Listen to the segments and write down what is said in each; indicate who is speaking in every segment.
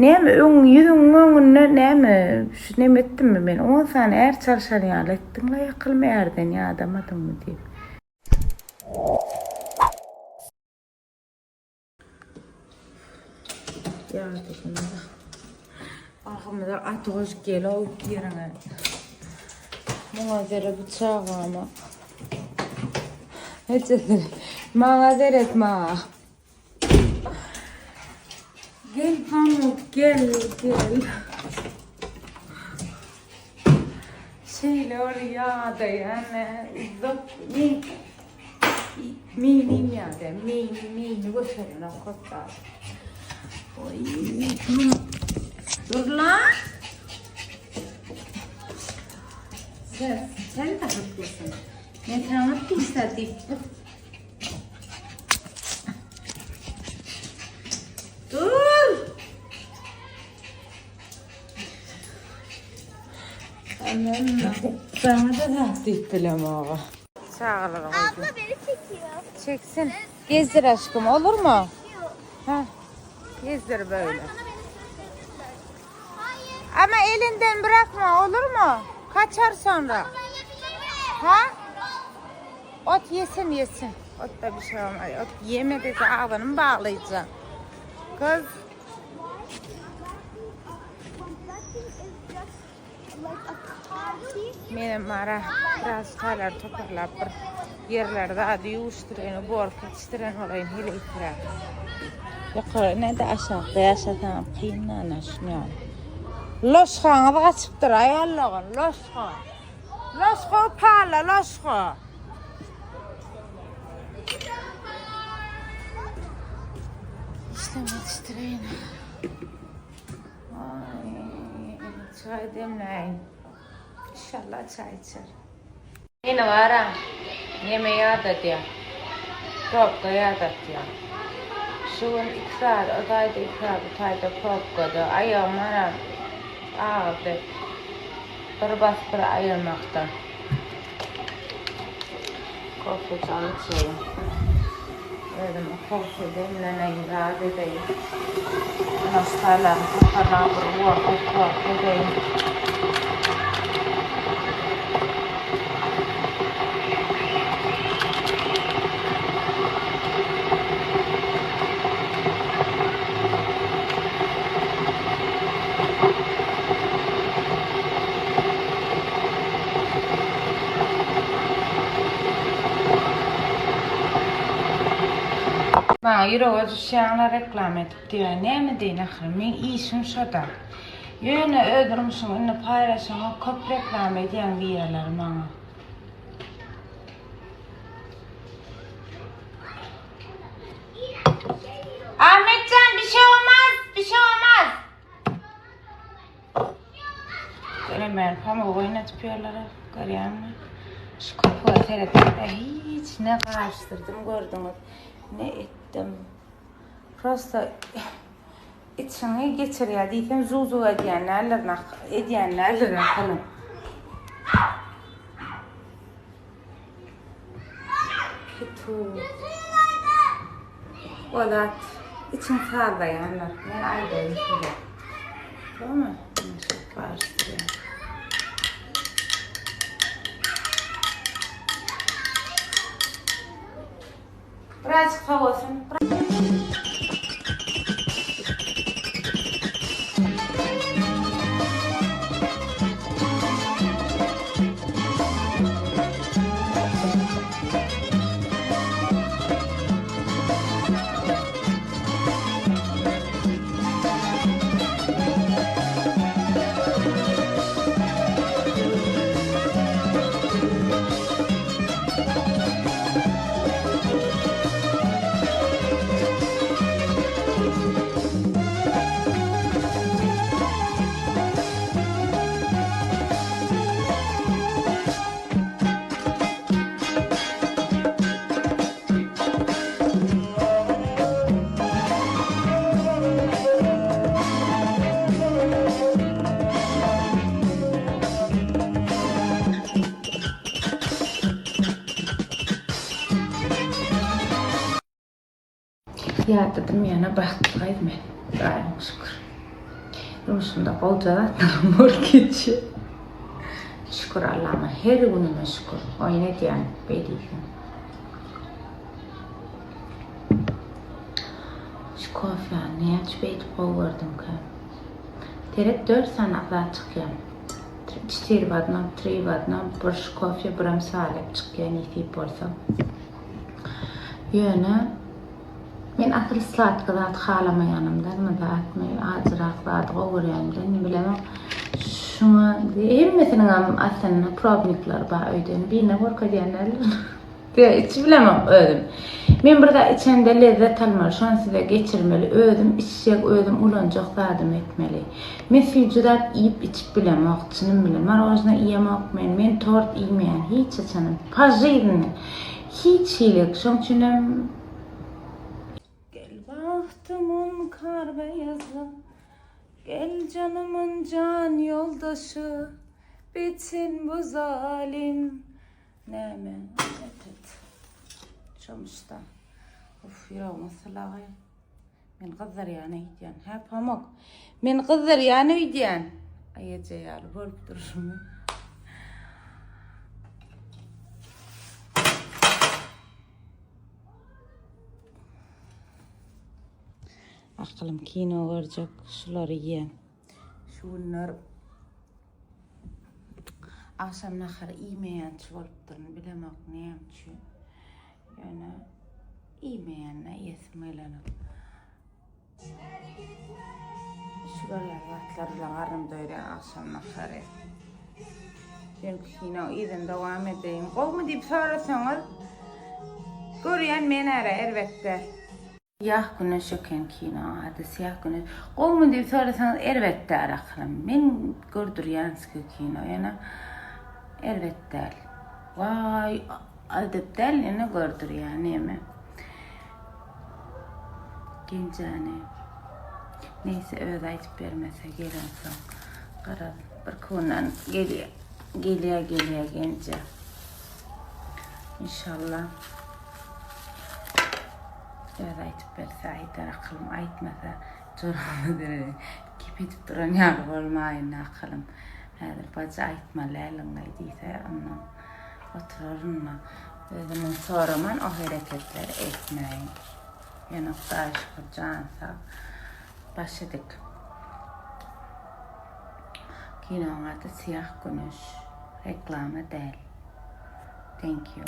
Speaker 1: Näme öň ýüzüňiň öňünde näme şu neme etdimmi men on sany är çalşan ýaly etdiňle ýakylmy ärden ýadamadyňmy diýip. Ýadadym. Ahymyza at goşup gel-ow ýeriňe. Muňa seret bu çagama. Ejesini. Maňa seret maňa. Gel Pamuk gel gel. Şeýle bir ýadaýan uzak men meýnim ýadaýan meýni meýni göterenok köp zat. Oý. Dur lan. Sen, sen de haklysın. Men sana pizza diýip Dur. Sana da zat diýip bilemok. Çagalara goýdum.
Speaker 2: Abla beni çekiyor.
Speaker 1: Çeksin. Gezdir aşkım olur mu? Ha. Gezdir böyle.
Speaker 2: Bana beni sürdürdüler. Hayır.
Speaker 1: Ama elinden bırakma olur mu? Kaçar sonra.
Speaker 2: Ben yapayım.
Speaker 1: Ha? Ot yesin yesin. Ot da bir şey olmaz. Ot yemediyse ağzını mı bağlayacaksın? Kız Menem ara biraz taýlar toparlap bir ýerleri zady ýuwuşdyraýyn, uborka etişdiren bolaýyn heleýsiräp. Ýokary ine-de aşakda ýaşasaňam kyn ana şuny ýaly. Loşgaňyz gaçypdyr aý Allahym, loşga. Loşga upala, loşga. Işlem ýetişdireýin. Aý, çaý demläýin. Inşallah çaý içer. Meni garaň, neme ýadadýar. Probka ýadatýar. Şu gün 2 saat o taýda, 2 saat bu taýda probkada. Aýagym haram agyrdy. Bir bas bir aýyrmakda. Kofe çaý içeýin. Özüm kofe demleneýin, zat edeýin. Naştalaryny toparlap bir uwalka kofe edeýin. Maňa ýürege düşýäňler reklama edip diýýär. Näme diýin ahyry, meň işim şoda. Ýöne öz durmuşyňy indi paýlaşaňok, köp reklama edýäň diýýärler maňa. Ahmetjan bir şey olmaz, bir şey olmaz. Göremän pamugy oýnadyp ýörler görýäňmi? Şu köpüge seretmede hiç ne garyşdyrdym gördüňiz, ne etdim. Prosta içiňi geçirýär diýsem zuw-zuw edýän däldir, edýän däldir akylyň. Pitu. O zat içiň sazlaýanlar. Men aýdaýyn size. Tamam. Garyşdyrýan. Birazcık sowasyn. Ýadadym ýene bagtly gyz men. Hudaýyma şükür. Durmuşymda gowja zatlaram bolup geçýär. Şükür Allama her günüme şükür. Oýun edýän beý diýsem. Şu kofäni näçe beýdip gowy gördümkä? Seret dört sany zat çykýar. Çtyr w odnom, tri w odnom, bir şu kofe, birem salep çykýar nesip bolsa. Ýöne men asyl sladky zat halamaýanymdanmy zatmy, ajyrak zady gowy görýänimdenmi bilemok. Şuňa hemmesiniňem aslynda probnikleri bar öýden. Birine görkezýän däldir. Diýä içi bilemok özüm. Men bir zat içende lezzet almaly, şony size geçirmeli, özüm içjek, özüm ulanjak zadymy etmeli. Men süýji zat iýip içip bilemok, çynym bilen. Marojna iýemok men, men tort iýmeýän hiç haçanam, po žizni. Hiç hili, şoň üçinem. Gel bagtymyň kar beýazy, Gel janymyň jan ýoldaşy, Bitsin bu zalym Näme? Et et. Şomuçda. Uf, ýüregim sylagy. Men gyzdyrýan öýdýän. Hä, pamuk. Men gyzdyrýan öýdýän. Aý, eje ýaly bolup durşumy. Akylym kino görjek, şulary iýen. Şu günler Agşam nahary iýmeýänçi bolupdyryn, bilemok näme üçin. Ýöne iýmeýänine iýesim gelenok. Şular ýaly zatlar bilen garnym doýurýar agşam nahary. Çünki kino yzyny dowam edeýin. Gowumy diýip sorasaňyz, görýän men ära erbet däl. Syýah güneş eken kino ady Syýah güneş. Gowumy diýip sorasaňyz erbet däl ahyrym. Men gördürýän size kino ýöne erbet däl. Waý edep däl ýöne gördürýän neme. Genjäni. Neýse özi aýdyp bermese gelensoň. Garaz bir iki günden gelýär. Gelýär gelýär genje. Inşallah. Öz aýtyp berse aýdar akylym aýtmasa jorama derek gep edip duran ýaly bolmaýyn akylym. Häzir bajy aýtmaly äliňlaý diýse ondan oturaryn-da. Özünden soraman o hereketleri etmäýin. Ýöne Hudaýa şükür jan sag. Başy dik. Kinoň ady Syýah güneş. Reklama däl. Thank you.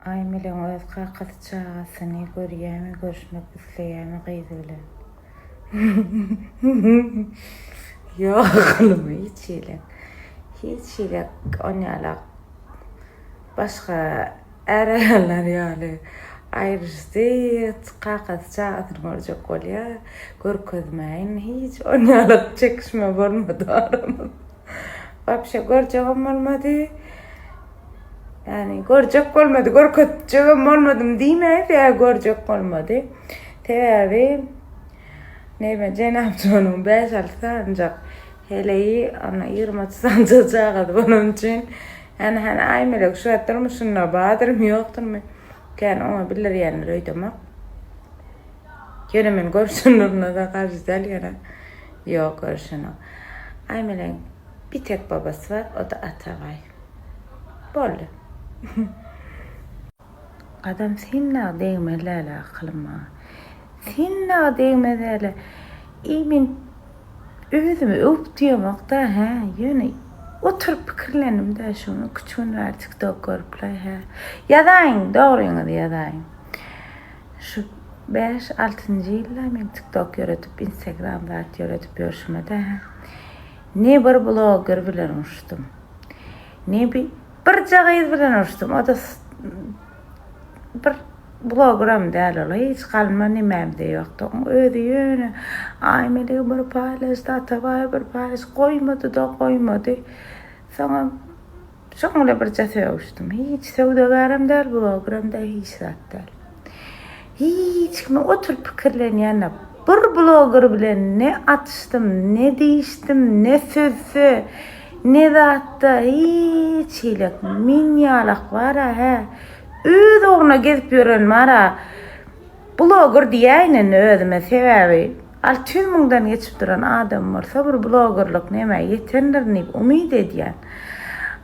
Speaker 1: Aýmeleň öz kakasy çagasyny görýämi görüşmek isleýämi gyzy bilen. Ýok oglum hiç hili. Hiç hili onýalak başga är-aýallar ýaly aýryşdy kakasy çagasyny görjek bolýar görkezmäýin hiç onýalak çekişme bolmady aramyzda. Wapşe görjegem bolmady. Ýani görjek bolmady, görkezjegem bolmadym diýmäý, sebäbi görjek bolmady. Sebäbi näme jenap Jonyň 5-6 sanjak heleýi, ana 20-30 sanjak çagasy bolany üçin, ýani hany Aýmelek şu wagt durmuşynda bardyrmy, ýokdurmy, kän oňa bildirýändir öýdemok. Ýöne men görüşenlerine-de garşy däl ýöne ýok görüşenok. Aýmelegiň bir tek babasy bar, o-da Atabaý. Boldy. Gadam sen dagy degmeli däl-ä akylyma. Sen dagy degmeli däl-ä. Eý men özümi öwüp diýemok-da, hä, ýöne oturyp pikirlendim-dä şuny iki-üç gün bäri TikTok görüp-laý, hä. Ýazaýyň, dogryňyzy ýazaýyň. Şu bäş-altynjy ýylda men TikTok ýöredip, Instagram zat ýöredip ýörşüme-de, hä, ne bir bloger bilen uruşdym, ne bir birje gyz bilen uruşdym, o-da bir blogeram däl ol, hiç galma nemäm-de ýokdy. Oň özi ýöne Aýmelegi bir paýlaşdy, Atabaýy bir paýlaşdy, goýmady-da goýmady. Soňam Şoň bilen birje sögüşdim. Hiç söwdagärem däl, blogerem däl, hiç zat däl. Hiç kime oturyp pikirlenýän-de bir bloger bilen ne atyşdym, ne diýişdim, ne sözde, ne zatda hiç hili men ýalak bar-a, hä. Öz ugruna gezip ýören bar-a. Bloger diýäýin indi özüme, sebäbi. 600 müňden geçip duran adam bolsa bir blogerlik nämä ýetendir diýip umyt edýän.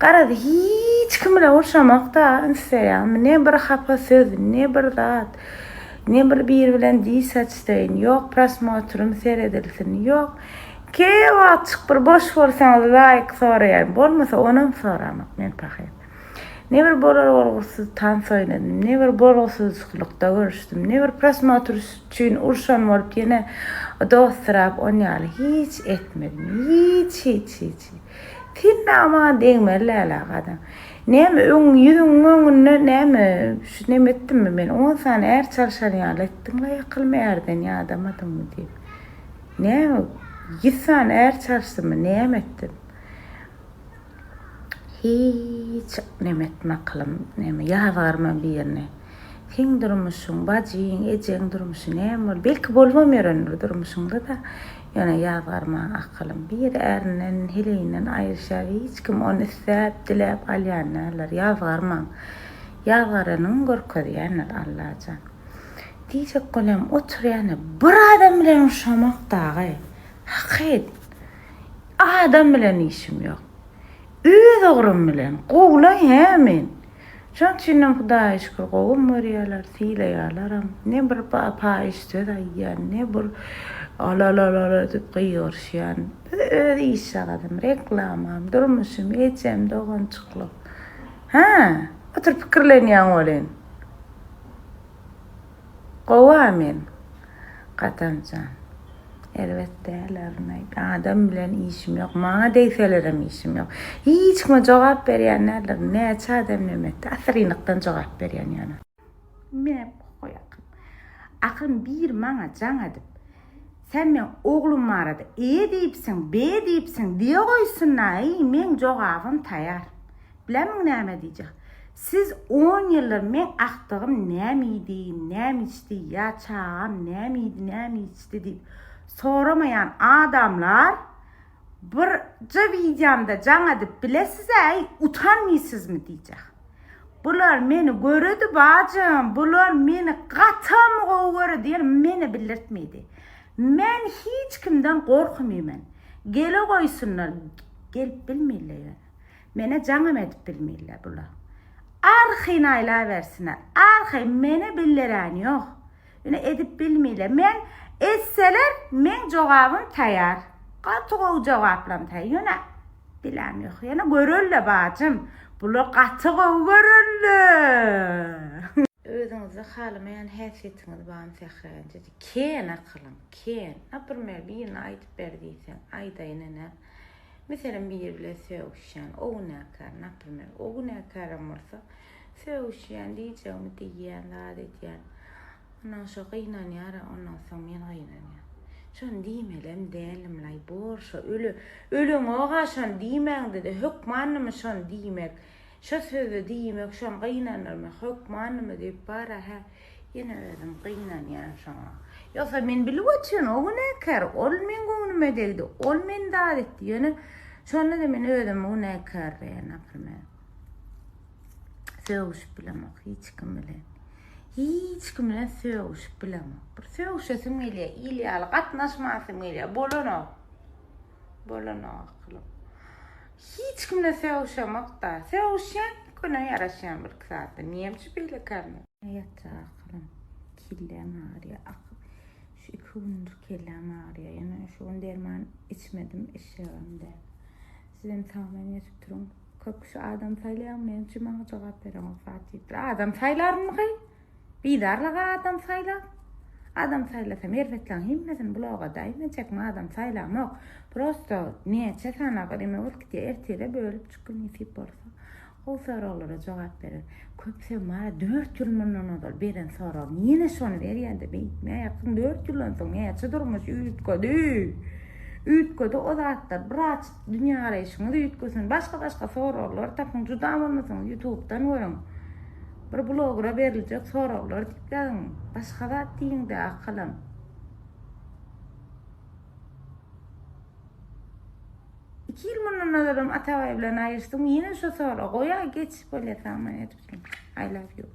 Speaker 1: Garaz hiç kim bilen urşamakda üns berýäňmi ne bir hapa söz ne bir zat ne bir biri bilen diş açdaýyn ýok prosmotrym seredilsin ýok käwagtjyk bir boş bolsaňyz laýk soraýan bolmasa onam soramak men pahyr. Ne bir bolar bolgusyz tans oýnadym, ne bir bolgusyzlykda görüşdim, ne bir prosmotr üçin urşan bolup ýene dostsyrap on ýaly hiç etmedim. Hiç hiç hiç. Sen dagy maňa degmeli däl-ä gadam. Näme öň ýüzüňiň öňünde näme şu neme etdimmi men on sany är çalşan ýaly etdiň-le ýakylmy ärden ýadamadyňmy diýip. Näme ýüz sany är çalyşdymmy näme etdim. Hiç neme etme akylym neme ýazgarma birini. Seň durmuşyň, bajyň, ejeň durmuşy näme boldy? Belki bolubam ýörendir durmuşyňda-da. Ýöne ýazgarma akylym. Biri ärinden, heleýinden aýryşar, hiç kim ony isläp, diläp alýan däldir. Ýazgarmaň. Ýazgaranyň görkezýändir Allajan. Diýjek bolýam, oturýan bir adam bilen urşamak dagy. Hakyt. Adam bilen işim ýok. Öz ugrym bilen. Gowulaý hä men. Şoň üçinem Hudaýa şükür gowam görýärler, sylaýarlaram. Ne bir paýyş söz aýdýan, ne bir alalalala edip gygyryşýan. Biz öz işjagazym, reklamam, durmuşym, ejem, dogançyklyk. Hä, oturyp pikirlenýäň welin. Gowa men. Gadamjan. Erbet däl Arnaý. Adam bilen işim ýok. Maňa degselerem işim ýok. Hiç kime jogap berýän däldir. Näçe adam neme etdi. Asyrynlykdan jogap berýän ýöne. Mep goý akym. Akym bir maňa jaň edip, Sen meň oglum barada E diýipsiň, B diýipsiň diýe goýsun-aý, meň jogabym taýar. Bilämiň näme diýjek? Siz on ýyldyr meň agtygym näme iýdi, näme içdi ýa çagam näme iýdi, näme içdi diýip soramaýan adamlar birje wideomda jaň edip bilesiz-äý, utanmysyzmy diýjek. Bular meni göredi bajym, bular meni gatam gowy göredi ýöne mene bildirtmedi. Men hiç kimden gorkmymen. Gele goýsunlar, gelip bilmirler ýöne. Mene jaňam edip bilmirler bular. Arhyn aýlabersinler. Arhyn mene bildiren ýok. Ýöne edip bilmirler. Men etseler meň jogabym taýar. Gaty gowy jogaplam taýar. Ýöne bilem ýok. Ýöne görelle bajym. Bular gaty gowy görelle. Özüňizde halamaýan häsiýetiňiz barmy Sähra enje? Ken akylyň, ken. Naprmer birini aýdyp ber diýseň, aýdaýyn ene. Meselem biri bilen sögüşýän, o günäkär, naprmer, o günäkärem bolsa, sögüşýän, diýjegimi diýýän, zat edýän. Ondan şo gynanýar, ondan soň men gynanýan. Şony diýmelem däldim-laý, bor şo öle, öleňok-a şony diýmäňde-de, hökmandymy şony diýmek, şo sözi diýmek, şony gynandyrmak hökmandymy diýip bar-a, hä. Ýene özüm gynanýan şoňa. Ýogsa men bilip otyryn, o günäkär, ol meň göwnüme degdi, ol meni zat etdi. Ýöne şonda-da men özümi günäkärleýän naprimer. Sögüşip bilemok hiç kim bilen. Hiç kim bilen sögüşip bilemok. Bir sögüşesim gelýär, il ýaly gatnaşmasym gelýär, bolanok. Bolanok akylym. Hiç kim bilen sögüşemok-da. Sögüşýän, köne ýaraşýan bir-iki zatda. Niýemçi beýlekämi? Ýatjak akylym. Kelläm agyrýar. Akyl. Şu iki gündür kelläm agyrýar. Ýöne şu gün derman içmedim, içjegem däl. Sizem sagman ýatyp duruň. Köp kişi adam saýlaýarmy? Näme üçin maňa jogap bereňok zat diýipdir. Adam saýlarmyky? Bizarlyga adam saýla. Adam saýlasam erbetleň hemmesini bloga daýmajak adam saýlamok. Prosto näçe sany neme bolup gidýär ertire bölüp çykyn nesip bolsa. Gowy soraglara jogap berer. Köpüsem bara 4 ýyl mundan ozal beren soragyny ýene şony berýände beýtme ýakyn 4 ýyldan soň näçe durmuş üýtgedi. Üýtgedi o zatlar biraz dünýägaraýşyňyz üýtgesin başga başga soraglar tapyň juda bolmasaňyz ýutubdan görüň. Bir blogera beriljek soraglar diýip ýazyň. Başga zat diýiňdä akylym. Iki ýyl mundan ozalam Atabaý bilen aýryşdyň ýene şo sorag goýaý geç bolýa sagman edipsiň. I love you.